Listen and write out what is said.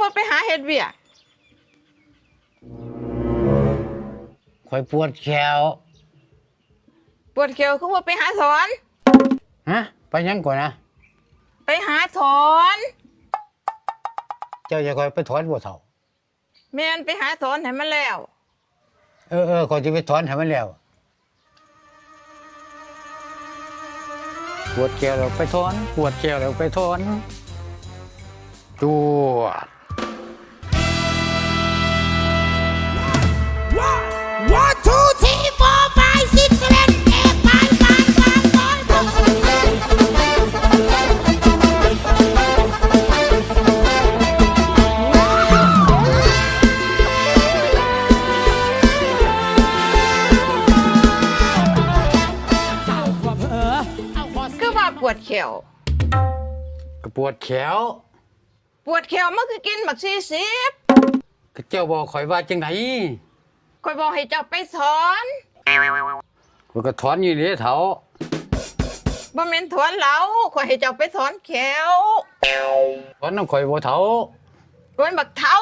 ບໍ່ໄປຫາເຮັດວຽກ? ຂ້ອຍປວດແຂ້ວ. ປວດແຂ້ວຄືບໍ່ໄປຫາຖອນ? ຮະ? ໄປຫຍັງກ່ອນນະ? ໄປຫາຖອນ. ເຈົ້າຢາກຂ້ອຍໄປຖອນບໍ່ເຖົ້າ? ແມ່ນ, ໄປຫາຖອນໃຫ້ມັນແລ້ວ. ເອີໆ ຂ້ອຍຊິໄປຖອນໃຫ້ມັນແລ້ວ. ປວດແຂ້ວແລ້ວໄປຖອນ, ປວດແຂ້ວແລ້ວໄປຖອນ. ຈວດ. One, two, three, four, five, six, seven, eight, nine, nine, nine, nine. ຄືວ່າປວດແຂ້ວ? ກໍປວດແຂ້ວ. ປວດແຂ້ວ ມັນຄືກິນບັກສີ່ສິບ. ກໍເຈົ້າບອກຂ້ອຍວ່າຈັ່ງໃດ? ຂ້ອຍບອກໃຫ້ເຈົ້າໄປຖອນ. ຂ້ອຍກໍຖອນຢູ່ເດ້ເຖົ້າ. ບໍ່ແມ່ນຖອນເຫຼົ້າ, ຂ້ອຍໃຫ້ເຈົ້າໄປຖອນແຂ້ວ. ຖອນນຳຂ້ອຍບໍ່ເຖົ້າ? ໂອ້ຍ ບັກເຖົ້າ.